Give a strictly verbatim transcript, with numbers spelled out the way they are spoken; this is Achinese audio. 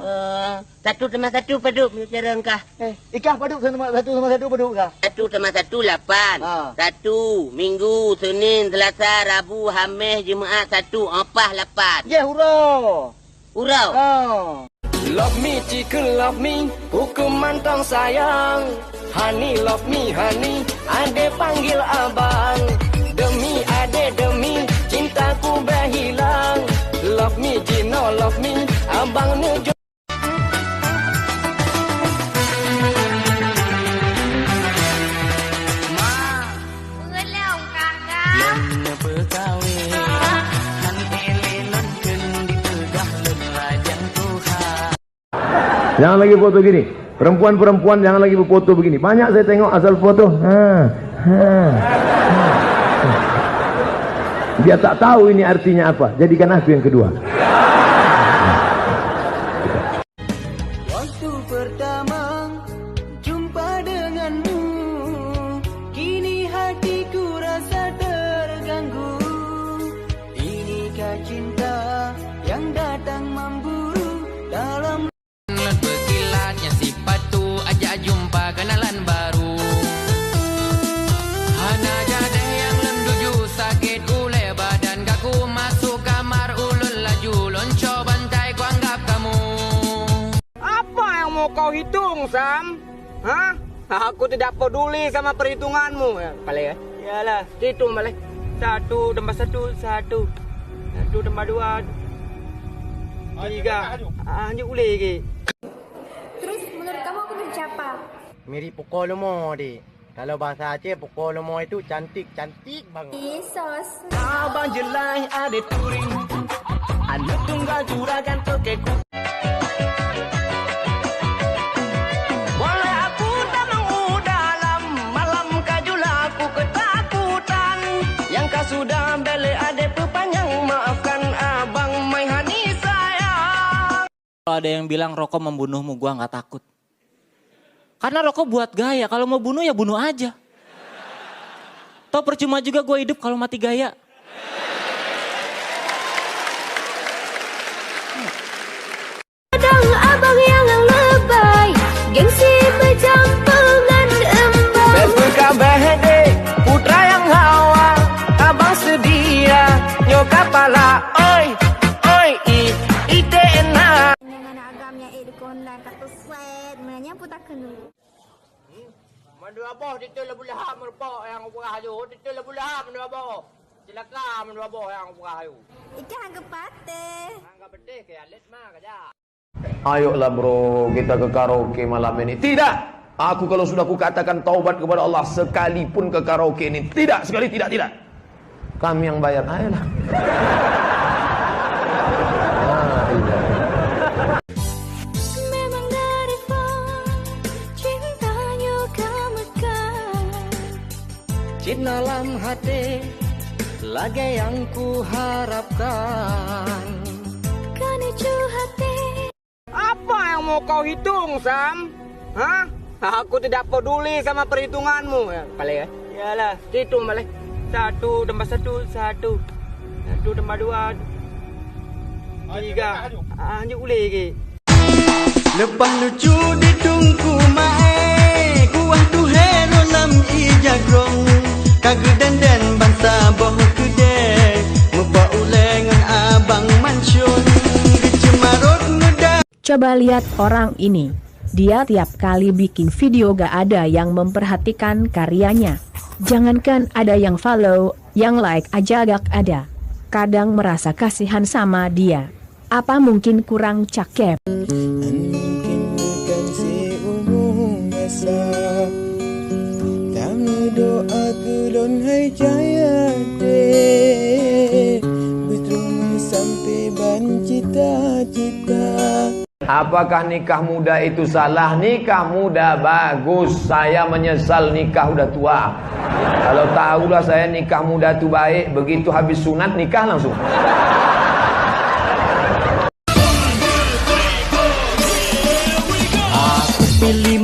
Eh, satu tambah satu padum, cara engkah. Eh, ikah padum satu tambah satu padum kah? Satu tambah satu, lapan. Ha. Satu, Minggu, Senin, Selasa, Rabu, Hamis, Jumaat, satu, apah lapan. Yeh, uroe. Uroe. Ha. Love me, cikgu love me, hukum mantong sayang. Honey love me, honey, adé panggil abang. Demi adé, demi cintaku berhilang. Love me, jinoe love me, abang neujok. Ma. Peulom kakak. Lôn neupeukawen, han éli lôn kheun dipeugah lôn lajang tuha. Jangan lagi foto gini. Perempuan-perempuan jangan lagi berfoto begini. Banyak saya tengok asal foto. Ha, ha, ha. Dia tak tahu ini artinya apa. Jadikan aku yang kedua. Waktu pertama jumpa denganmu, kini hatiku rasa terganggu. Inikah cinta yang datang memburu dalam. Lôn peukilat nyang sipatu, ajak jumpa kenalan baru. Hana jadeh nyang lôn tuju, sakét ulèe badan kaku, masuk kamar ulôn laju, lôn cok bantai kuanggap kamu. Apa yang mau kau hitung, Sam? Hah? Aku tidak peduli sama perhitunganmu. Ya, balik, eh. Yalah, hitung balik. Satu tambah satu, satu. Satu tambah dua, tiga. Ah, lanjut ulèe lagi. Terus, menurut kamu aku mirip siapa? Mirip pukoe leumo, Dek. Kalau bahasa Aceh, pukoe leumo itu cantik, cantik. Ih, so sweet. Abang Jelai ada touring. Aneuk tunggal juragan toke ku. Walau aku tamong u dalam, malam ka jula aku ketakutan. Nyang ka sudah bele ade peupanyang, maafkan abang, my honey sayang. Kalau ada yang bilang rokok membunuhmu, gua nggak takut. Karena rokok buat gaya, kalau mau bunuh ya bunuh aja. Toh percuma juga gua hidup kalau mati gaya. Kadang abang yang lebay, gengsi bercampur ngan embau. Best kabeh deh, putra yang hawa, abang sedia, nyoka pala, oi, oi, i, ite enak. Nyan aneuk agam nyang ék dikeu Honda ka teuset, meunan nyan pun takheun dulu. Hmm? Mandua boh titeuk Abu Lahab meureumpok nyang ubrah ayô, titeuk Abu Lahab mandua boh. Cilaka mandua boh nyang ubrah ayô. Ikah hana geupatéh. Hana geupatéh keu alet ma kajak. Ayolah bro, kita ke karaoke malam ini. Tidak! Aku kalau sudah kukatakan taubat kepada Allah sekalipun ke karaoke ini, tidak, sekali tidak, tidak. Kami yang bayar, ayolah. Ah, iya. Memang dari fon, cinta nyoe ka meukat. Cit na lam haté, lagée nyang kuharapkan. Keuneuk cuh haté. Apa yang mau kau hitung, Sam? Hah? Aku tidak peduli sama perhitunganmu. Ya, balik, eh. Yalah, hitung balik. Satu tambah satu, satu. Satu tambah dua, tiga. Ah, lanjut ulèe lagi. Leupah lucu di Teungku Mae, kuah tuhé lam ija grong. Ka geudenden bansa boh keudè, meuba ulèe ngon abang Mansyon. Geuceumarot meuda. Coba lihat orang ini. Dia tiap kali bikin video gak ada yang memperhatikan karyanya. Jangankan ada yang follow, yang like aja gak ada. Kadang merasa kasihan sama dia. Apa mungkin kurang cakep? Mungkin bukan seumu masa. Tameudoa keu lôn hai jaya deh, beutôi sampai ban cita-cita. Apakah nikah muda itu salah? Nikah muda bagus. Saya menyesal nikah udah tua. Kalau tahulah saya nikah muda itu baik, begitu habis sunat nikah langsung. Aku pilih